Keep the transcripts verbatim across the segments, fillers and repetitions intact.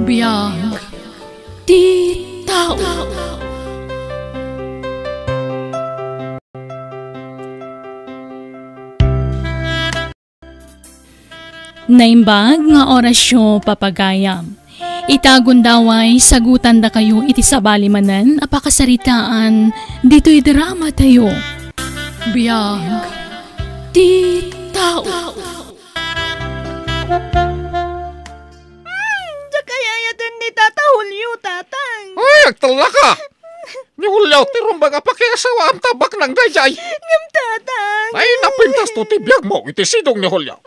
Biag ti tao. Naimbag nga orasyo, papagayam. Ita gundaway, sagutandakayo iti sabali manen a pakasaritaan ditoy drama tayo. Biag ti tao. Hmm, diak kayayatan ni Tata Julio, Tatang. Ay, agtella ka! Ni Julio, ti rumbeng a pakiasawaam ta baknang daydiay. Ngem, Tatang. Ay, napintas to ti biagmo iti sidong ni Julio.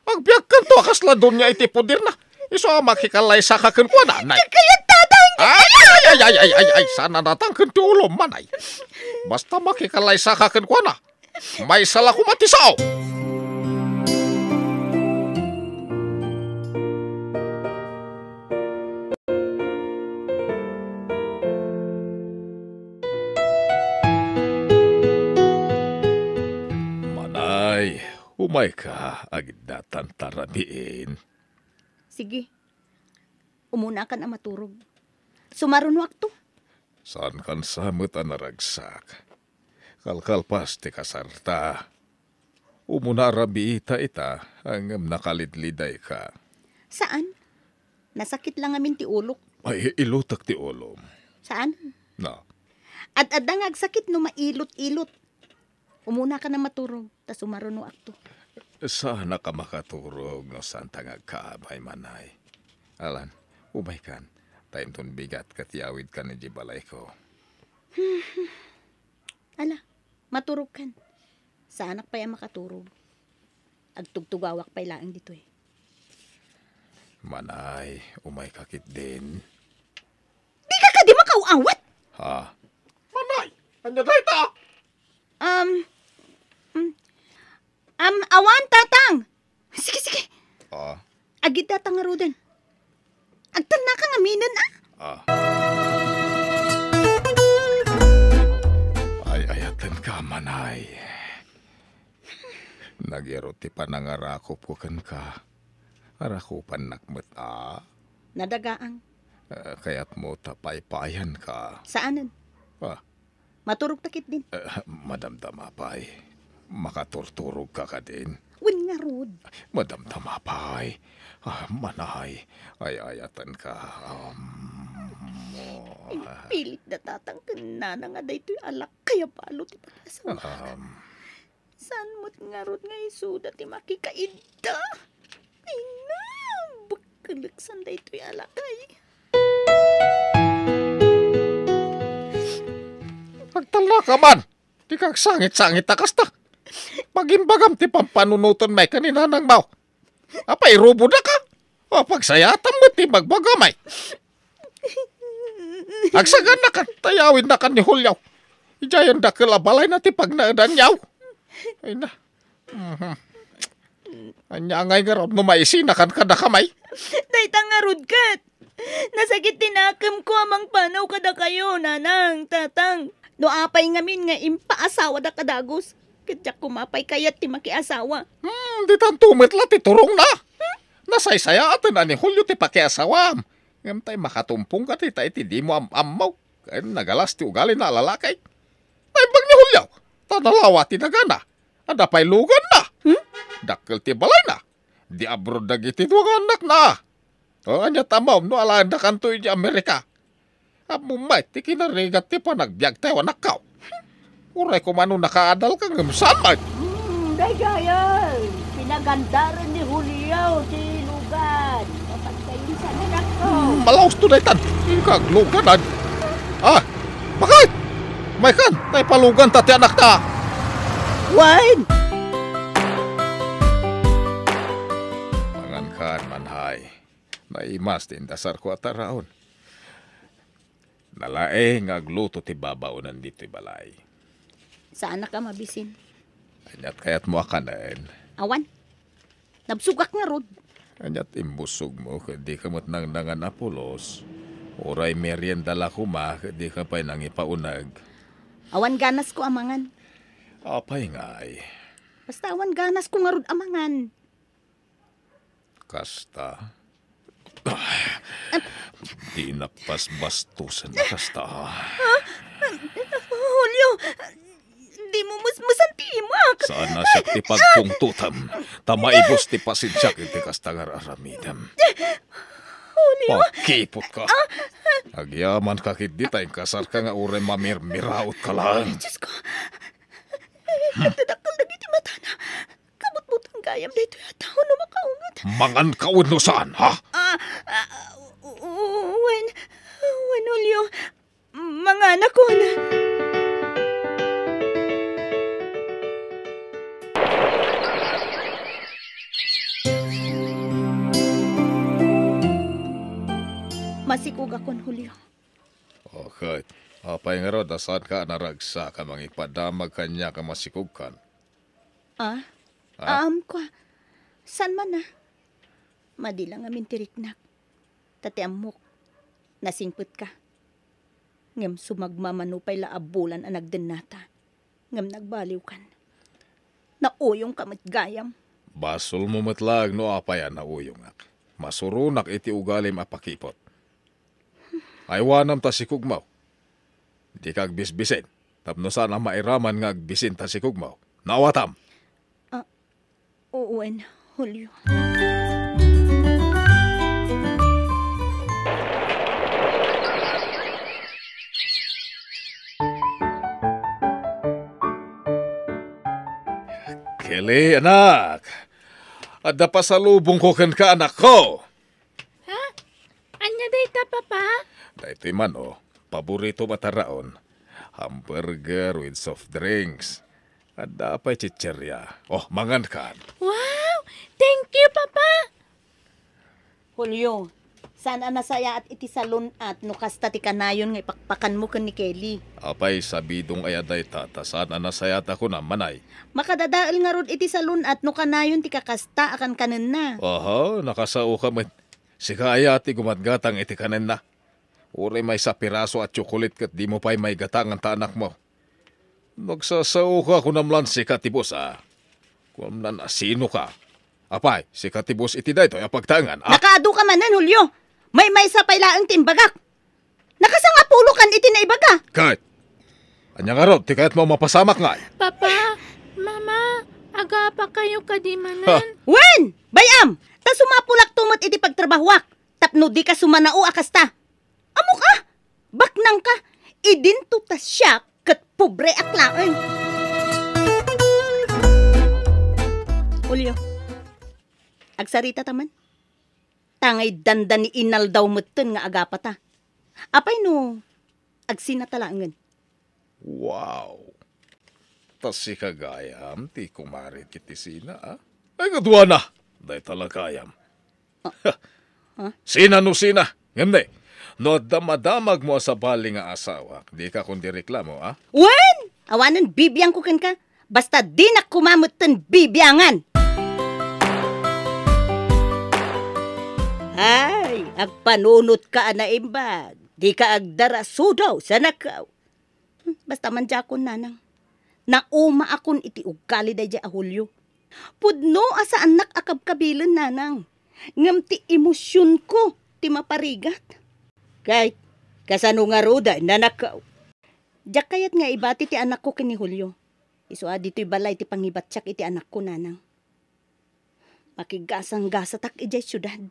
Agbiagkanto a kasla donia iti poderna. Isu a makikalaysaka kenkuana, nay. Diak kayat, Tatang. Ay, ay, ay, ay, ay, ay, ay, sana natangken ti ulom, manay. Basta makikalaysaka kenkuana. Maysa la koma ti sao. Manay, umayka, agiddatanta rabiin. Sige. Umunakan a maturog. Sumarunoakto. Saankan sa met a naragsak. Kalkalpas ti kasarta. Umuna a rabiita ita, ngem nakalidlidayka. Saan? Nasakit la ngamin ti ulok. Ay, ilutek ti ulom. Saan? Na. Ad-adda nga agsakit no mailot-ilot. Umunakan a maturog, ta sumarunoakto. Saanak a makaturog no saanta nga agkaamay, manay. Alan, umaykan, ta inton bigat ket yawidkan idiay balayko. Ala, maturogkan. Saanak pay a makaturog. Agtugtugawak pay laeng ditoy. Manay, umayka ketdin. Dika kadi makaaw-awat? Ha? Manay, ania dayta? Um, um, um, awan, Tatang. Sige, sige. Ah. Agiddatanta ngaruden. Agtellaka ngaminen, a? Ah. Ay-ayatenka, manay. Nagirut ti panangarakupko kenka. Arakupannak met, a? Nadagaang. Eh, kayatmo ta paypayanka? Saanen. Ah. Maturogta ketdin. Eh, madamdama pay. Makaturturogka kadin? Wen ngarud. Madamdama pay. Ah, manay. Ay-ayatenka. Um, oh. Impilit da Tatang ken Nana nga daytoy a lakay a balo ti pag-asawak. Um, Saan met ngarud nga isuda ti makikaidda? Ay na, bekkelek san daytoy a lakay. Agtellaka man! Dika agsangit-sangit a kasta. Pagimbagam ti pampanunoten may ken ni nanangmo. Apay, irubodaka? O, pagsayaatam met ti ibagbagam ay. Agsaganakan, ta yawidnakan ni Julio. Idiay dakkel a balayna ti pagnaedanyo. Ay na. Mhm. Ania ngay ngarud no maisinakan kadakami? Dayta ngarud ket. Nasakit ti nakemko a mangpanaw kadakayo, Nanang, Tatang. No apay ngamin nga impaasawada a dagus, ket diak koma pay kayat ti makiasawa. Hmm, ditanto met la ti turongna. Nasaysayaaten a ni Julio ti pakiasawam. Ngem tay makatumpongka dita iti dimo am-ammo. Ken nagalas ti ugalina a lalaki. Naimbag ni Julio, ta nalawa ti dagana. Adda pay luganna. Hmm? Dakkel ti balayna. Di abroad dagiti dua nga annakna. O, ania ti ammom no alaendakanto idiay Amerika? Ammom met ti kinarigat ti panagbiagtayo, anakko. Uray koma no nakaadalka ngem saan met. Hmm, daydiay, pinagandaren ni Julio ti lugan. Mapagkaysa na, anakko. Hmm, malausto daytan. Ikagluganan. Ah, bakit? Maykan, ta ipaluganta ti anakta. Wen! Mangankan, manay. Naimas ti indasarko a taraon. Nalaing nga agluto ti babaonan ditoy balay. Saanak a mabisin. Aniat kayatmo a kanen? Awan. Nabsogak ngarud. Aniat imbusogmo ket dika met nangnangan a pulos? Uray merienda la koma ket dika pay nangipauneg. Awan ganasko a mangan. Apay ngay? Basta awan ganasko ngarud a mangan. Kasta? Dinak basbastusen a kasta. Julio, dimo musmusan ti imak. Saan a siak ti pagpungtotam, ta maibus ti pasensiak iti kasta nga ar-aramidem. Julio. Pakiputka. Agyamanka ketdi ta inkasarka nga uray mamirmiraotka laeng. Diosko, nagdadakkel dagiti matana. Kabutbutan gayam daytoy a tao no makaunget. Manganka wenno saan, ha? Ah, ah, u-, u-, wen, wen, Julio, manganakon. Masikogakon, Julio. O, ket, apay ngarud a saanka a naragsak a mangipadamag kaniak a masikogkan? Ah? Ah? Aamko. Saan man a? Madi la ngamin ti riknak. Ta ti ammok, nasingpetka. Ngem sumagmamano pay la a bulan a nagdennata. Ngem nagbaliwkan. Nauyongka met gayam. Basolmo met laeng no apay a nauyongak. Masuronak iti ugalim a pakiput. Aywanam ta sikogmo. Dika agbisin. Tapno saan a mairaman nga agbisin ta sikogmo. Naawatam. Ah, wen, Julio. Kelly, anak. Adda pasalubongko kenka, anakko. Ha? Ania dayta, Papa? Daytoy man, o, paborito a taraon. Hamburger with soft drinks. Adda pay chicheria. O, mangankan. Wow! Thank you, Papa! Julio, saan a nasayaat iti salun-at no kasta ti kanayon nga ipakpakanmo ken ni Kelly? Apay, sabidong aya dayta, ta saan a nasayaat a kunam, manay. Makadadael ngarud iti salun-at no kanayon ti kakasta a kankanenna. Aha, nakasaoka met. Sika aya ti gumatgatang iti kanenna? Uray maysa a piraso a tsokolit ket dimo pay maigatangan ta anakmo. Nagsasaoka, kunam lan sika ti boss, a. Kunam lan a sinoka. Apay, sika ti boss iti daytoy a pagtaengan, a? Nakaadu ka manen, Julio. Maymaysa pay laeng ti imbagak. Nakasangapulokan iti naibaga. Ket, ania ngarud ti kayatmo a mapasamak ngay? Papa, Mama, agapakayo kadi manen? Ha? Wen, bay-am, ta sumapulakto met iti pagtrabahoak, tapno dika sumanao a kasta. Ammok a, baknangka, idinto ta siak ket pobreak laeng. Julio, agsarita ta man. Ta ngay dandani inaldaw metten nga agapata. Apay no agsinata laengen? Wow! Ta sika gayam ti kumare iti sina, a? Ay, kaduana! Dayta la gayam. Ah. Ha? Sina no sina? Ngem ne, no adda madamagmo a sabali nga asawak, dika kundi reklamo, a? Wen! Awanen bibiangko kenka. Basta dinak koma metten bibiangan. Ay, agpanunotka a naimbag. Dika agdarasudaw, sanakaw. Hmm, basta man diakon, nanang. Naumaakon iti ugali daydiay a Julio. Pudno a saannak a kabkabilen, nanang. Ngem ti emosionko ti maparigat. Kay, kasano ngarud a nanakaw? Diak kayat nga ibati ti anakko ken ni Julio. Isu a ditoy balay ti pangibatiak iti anakko, nanang. Makigasanggasatak idiay siudad.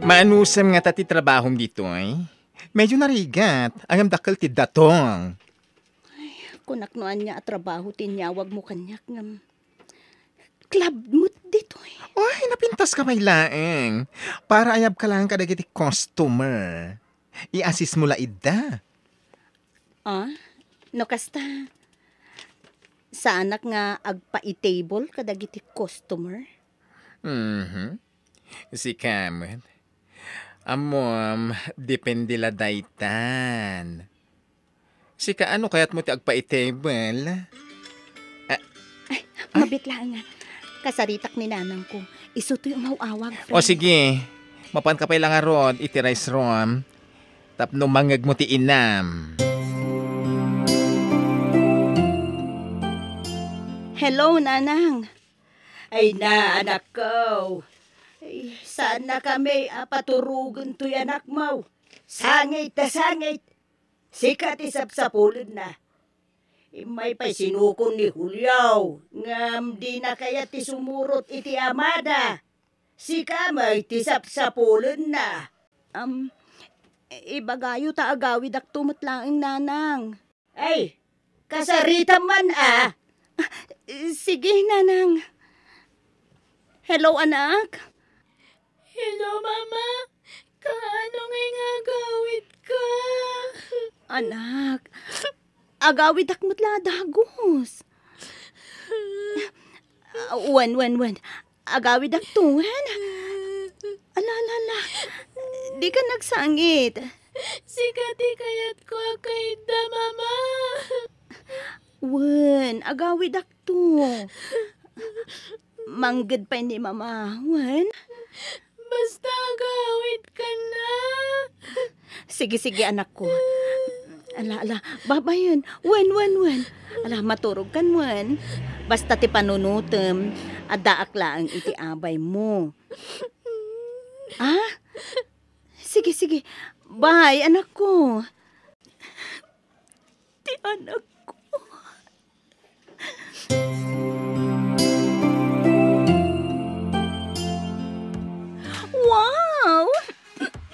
Maanusem ngata ti trabahom ditoy? Medyo narigat, ngem dakkel ti datong. Ay, kunak no ania a trabaho ti inyawagmo kaniak ngem club met ditoy. Ay, napintaska pay laeng. Para ayabka laeng kadagiti customer. I-assist mo la ida. Ah, no kasta, saanak nga agpa-i-table kadagiti customer? Mhm. Sika met. Ammom, depende la daytan. Sika, ano kayatmo ti agpa-i-table? Ah, ay, ay, mabit laeng nga. Kasaritak ni nanangko. Isu toy umaw-awag, friend. O sige, mapanka pay la ngarud iti rice room tapno mangngegmo ti inam. Hello, nanang. Ay na, anak ko. Ay, saannakami a paturogen toy anakmo. Sangit ta sangit. Sika ti sapsapulenna. Immay pay sinukon ni Julio, ngem dina kayat ti sumurot iti amana. Sika met ti sapsapulenna. Am, ibagayo ta agawidakto met laeng, Nanang. Ay, kasaritam man a. Ah, sige, Nanang. Hello, anak. Hello, Mama. Kaano ngay nga agawidka? Anak, agawidak met la a dagus. Ah, wen, wen, wen. Agawidak to, wen. Ala, ala, ala. Dika nagsangit. Sika ti kayatko a kaidda, Mama. Wen, agawidak to. Mangged pay ni Mama, wen? Basta agawidkan na. Sige, sige, anakko. Ala, ala, babayen. Wen, wen, wen. Ala, maturogkan, wen. Basta ti panunotem, addaak laeng iti abaymo. Ah? Sige, sige. Bye, anakko. Ti anakko. Wow!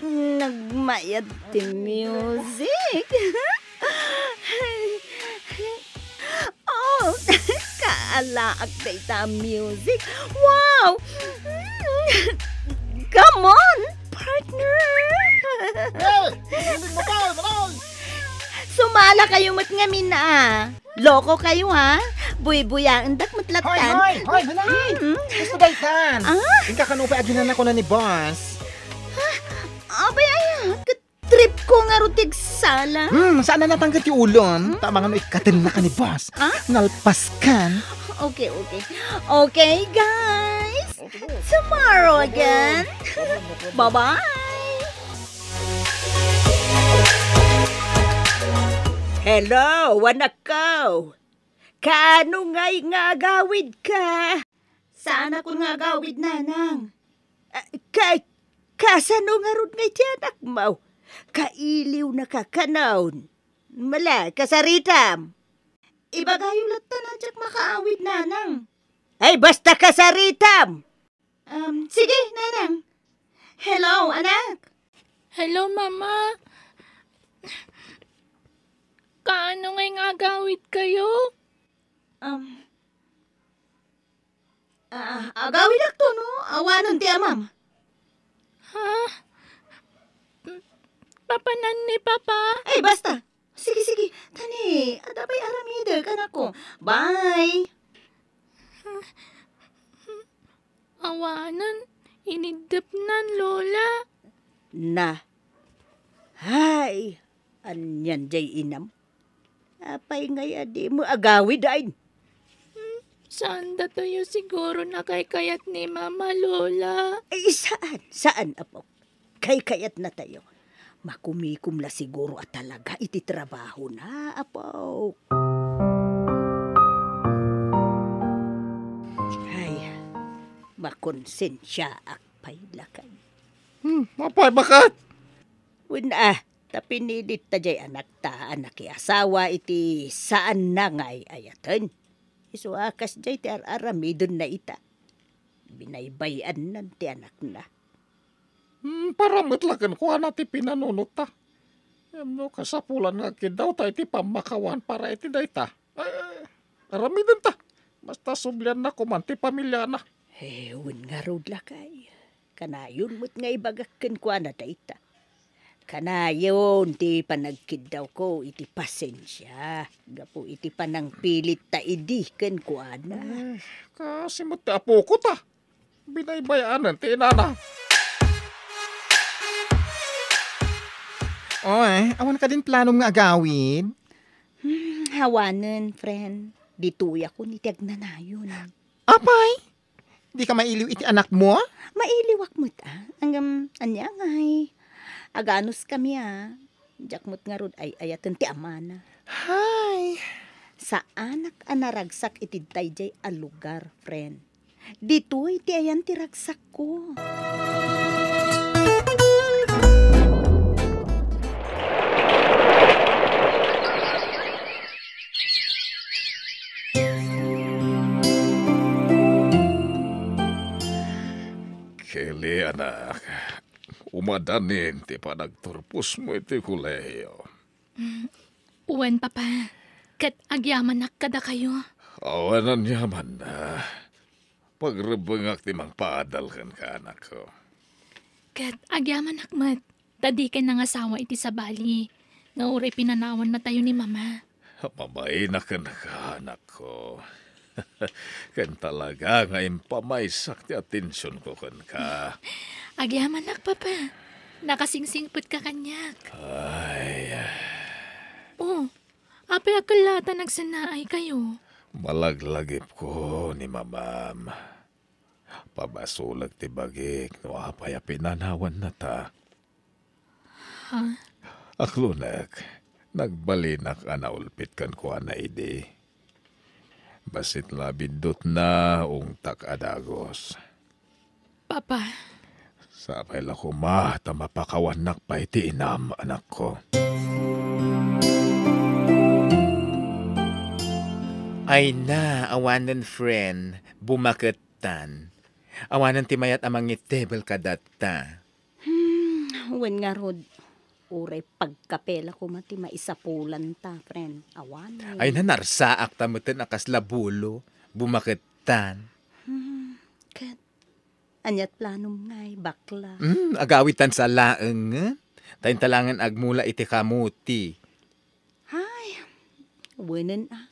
Nagmayat ti music. Oh, kaalaak dayta a music. Wow! Come on, partner! Hey! Hindi mo tayo, manay! Sumala kayo met ngamin, ah. Loko kayo, ha? Buybuyaendak met lattan. Hoy, hoy, hoy, manay! Mm. Gusto daytan. Ah? Inka kano pa aginan ako na ni boss. Ah, abay, ay, ket trip ko nga rutig sala. Hmm, saan na natanggat yung ulo? Hmm? Tama nga no, ikkaten na ka ni boss. Ah? Nalpas kan. Okay, okay. Okay, guys. Tomorrow again. Bye-bye. Hello, anak ko. Kaano ngay nga agawid ka? Saan ako nga agawid, nanang? Ah, ka-, kasano ngarud ngay ti anakmo? Kailiw na ka kanon. Mala, kasaritam. Ibagayo latta na diak makaawid, nanang. Ay, basta kasaritam! Um, sige, nanang. Hello, anak. Hello, mama. Kaano ngay nga agawid kayo? Um, ah, agawid akto, no? Awanen ti amam. Ha? Papanan ni Papa? Ay, basta. Sige, sige. Tani, adda pay aramidek, anakko. Bye. Awanen, iniddepnan, Lola. Na. Hay, anian jay inam? Apay ngay a dimo agawid, ay? Hmm, saan datayo siguro nakaykayat ni Mama, Lola? Ay, saan? Saan, apo? Kaykayat natayo. Makumikom la siguro a talaga iti trabahona, apo. Ay, makonsensiaak pay, lakay. Hmm, apay, baket? Wen, ah, ta pinilit ta jay anakta a nakiasawa iti saanna nga ay-ayaten. Isu a kasjay ti ar-aramidenna ita. Binaybay-annan ti anakna. Hmm, para met la kenkuana ti pinanunotta. Ngem no kasapulan nga agkiddawta iti pammakawan para iti dayta, eh, aramidenta. Basta sublianna koman ti pamiliana. Eh, wen ngarud, lakay. Kanayon met nga ibagak kenkuana dayta. Kanayon ti panagkiddawko iti pasensia gapu iti panangpilitta idi kenkuana. Eh, kasi met ti apoko ta. Binaybay-anan ti inana. Oy, awan kadin planom nga agawid? Hmm, awanen, friend. Ditoyakon iti agnanayon. Apay? Dika mailiw iti anakmo? Mailiwak met, a. Ngem, ania ngay? Aganuskami, a. Diak met ngarud ay-ayaten ti amana. Hay! Saanak a naragsak iti daydiay a lugar, friend. Ditoy ti ayan ti ragsakko. Kelly, anak, umadanin ti panagturposmo iti kolehiyo. Wen, Papa. Ket agyamanak kadakayo. Awan aniamanna. Pagrebbengak ti mangpaadal kenka, anakko. Ket agyamanak met, ta dikay nangasawa iti sabali, nga uray pinanawannatayo ni Mama. Mabainak kenka, anakko. Ken talaga nga impamaysak ti atensionko kenka. Agyamanak, Papa. Nakasingsingpetka kaniak. Ay. Oh, apay a kellaat a nagsennaaykayo? Malaglagipko ni Mamam. Pabasolek ti bagik no apay a pinanawannata. Ha? Aklonek, nagbalinak a naulpit kenkuana idi. Bassit la a biddutna, ungtak a dagus. Papa. Sapay la koma ta mapakawannak pay ti inam, anakko. Ay na, awanen, friend, bumakettan. Awanen ti mayat a mangitebel kadatta. Hmm, wen ngarud, uray pagkape la koma ti maisapulanta, friend. Awan. Ay, nanarsaak ta meten a kasla bulo, bumakettan. Hmm, ket, aniat planom ngay, bakla? Hmm, agawidtan sa laengen. Ta inta laengen agmula iti kamuti. Hay, wenen a.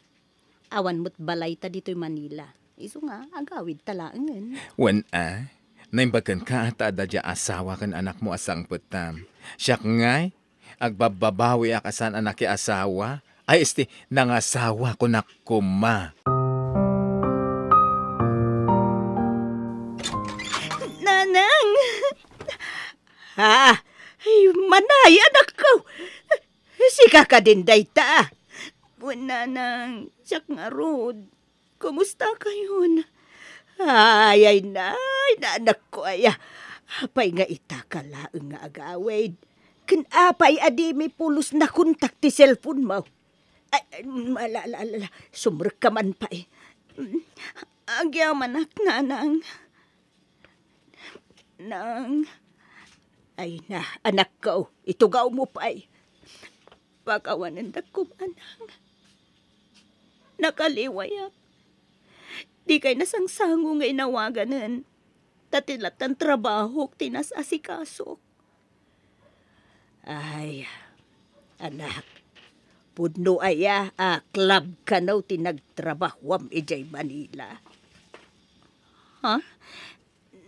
Awan met balayta ditoy Manila. Isu nga, agawidta laengen. Wen a, naimbag kenka ta adda dia asawa ken anakmo a sangpetam. Siak ngay, agbabbabawiak a saan a nakiasawa. Ay, esti, nangasawa, kunak koma. Nanang! Ha? Ay, manay, anakko! Sika kadin dayta? Wen, nanang, siak ngarud. Kumustakayon? Ay, ay, nay, nanakko aya. Apay nga itaka laeng nga agawid? Ken apay a dimi pulos nakontak ti cellphone mo? Ay, ay, ala, ala, ala, ala. Sumrekka man pay. Mm, agyamanak, nanang. Nang, ay na, anakko, itugawmo pay. Pakawanendak koma, nang. Nakaliwayak. Dikay nasangsango nga inawaganen. Ta ti lattan trabahok ti nas-asikasok. Ay, anak, pudno aya a club kano ti nagtrabahuam idiay Manila? Ha?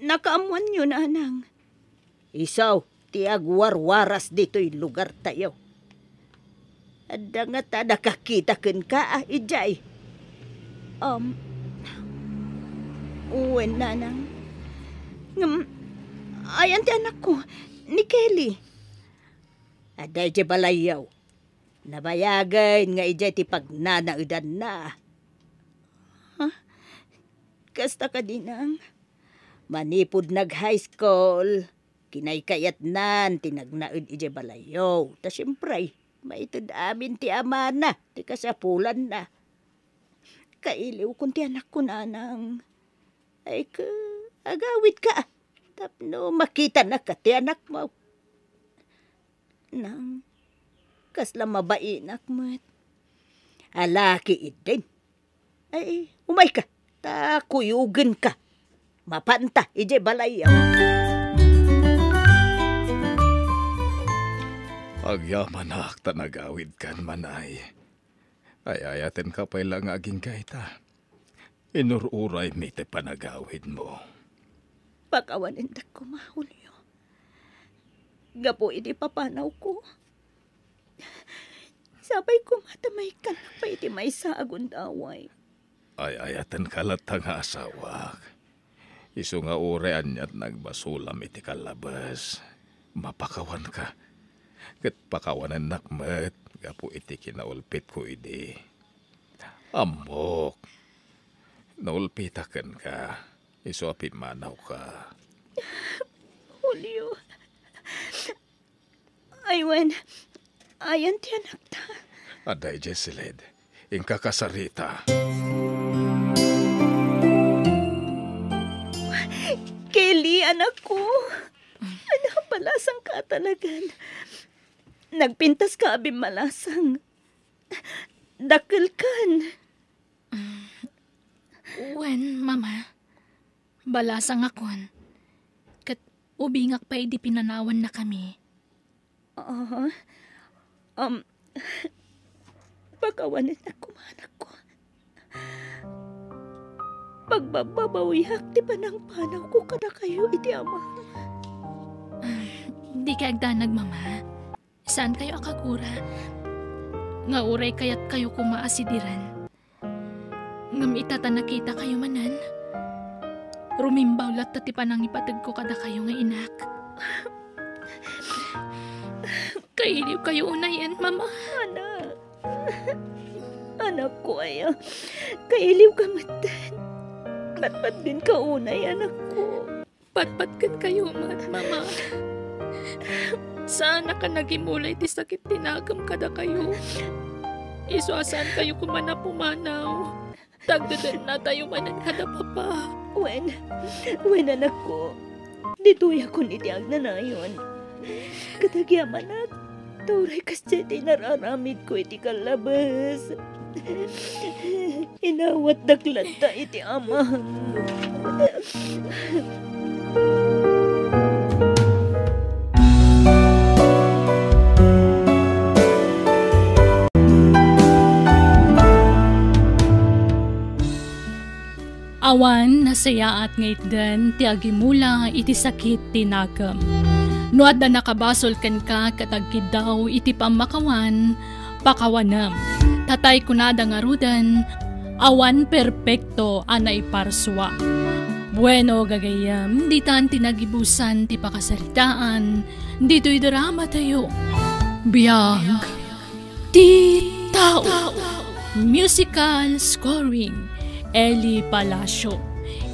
Nakaammoanyo, nanang? Isu ti agwarwaras ditoy lugartayo. Adda ngata nakakita kenka a idiay? Um, wen, nanang. Ngem, ayan ti anakko, ni Kelly? Adda idiay balayyo. Nabayagen nga idiay ti pagnanaedanna. Ha? Kasta kadi, nang? Manipud nag-high school, kinaykayatnan ti nagnaed idiay balayyo. Ta siempre, maited amin ti amana ti kasapulanna. Kailiwkon ti anakko, nanang. Ay, ka, agawidka tapno makitanaka ti anakmo. Nang, kasla mabainak met. Ala, kiiddin. Ay, umayka, ta kuyogenka. Mapanta idiay balayyo. Agyamanak ta nagawidkan, manay. Ay-ayatenka pay la nga agingga ita. Inur-uraymi ti panagawidmo. Pakawanendak koma, Julio. Gapu iti papanawko, sapay koma ta maikkannak pay iti maysa a gundaway. Ay-ayatenka latta nga asawak. Isu nga uray aniat nagbasolam iti kallabes, mapakawanka. Ket pakawanennak met gapu iti kinaulpitko idi. Ammok, naulpitak kenka. Isu a pimmanawka. Julio. Ay wen, ayan ti anakta. Adda idiay siled. Inka kasarita. Kelly, anakko. Ania, balasangka talagan. Nagpintaska a bimmalasang. Dakkelkan. Wen, Mama. Balasangakon. Ket ubingak pay idi pinanawannakami. Ah, um, pakawanennak koma, anakko. Pagbabbabawiak ti panangpanawko kadakayo iti Ama. Ah, dikay agdanag, Mama. Saankayo a kagura nga uray kayatkayo koma a sidiren. Ngem ita ta nakitakayo manen, rumimbaw latta ti panangipategko kadakayo nga inak. Kailiwkayo unayen, Mama. Anak. Anakko aya. Kailiwka metten. Patpatgenka unay, anakko. Patpatgenkayo met, Mama. Saanak a nagimula iti sakit ti nakem kadakayo. Isu a saankayo koma a pumanaw. Tagdedennatayo manen kada Papa. Wen, wen, anakko. Ditoyakon iti agnanayon. Ket agyamanak, ta uray kasdiay ti inararamidko iti kallabes. Inawatdak latta iti Ama. Awan nasayaat nga itden ti agimula iti sakit ti nakem. No adda nakabasol kenka ket agkiddaw iti pammakawan, pakawanem. Ta tay kunada ngaruden, awan perpekto a naiparsua. Bueno, gagayyem, ditan ti nagibusan ti pakasaritaan ditoy dramatayo. Biag ti tao. Musical scoring, Eli Palacio.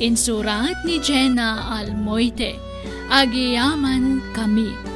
Insurat ni Jenna Almoite. Agyamankami.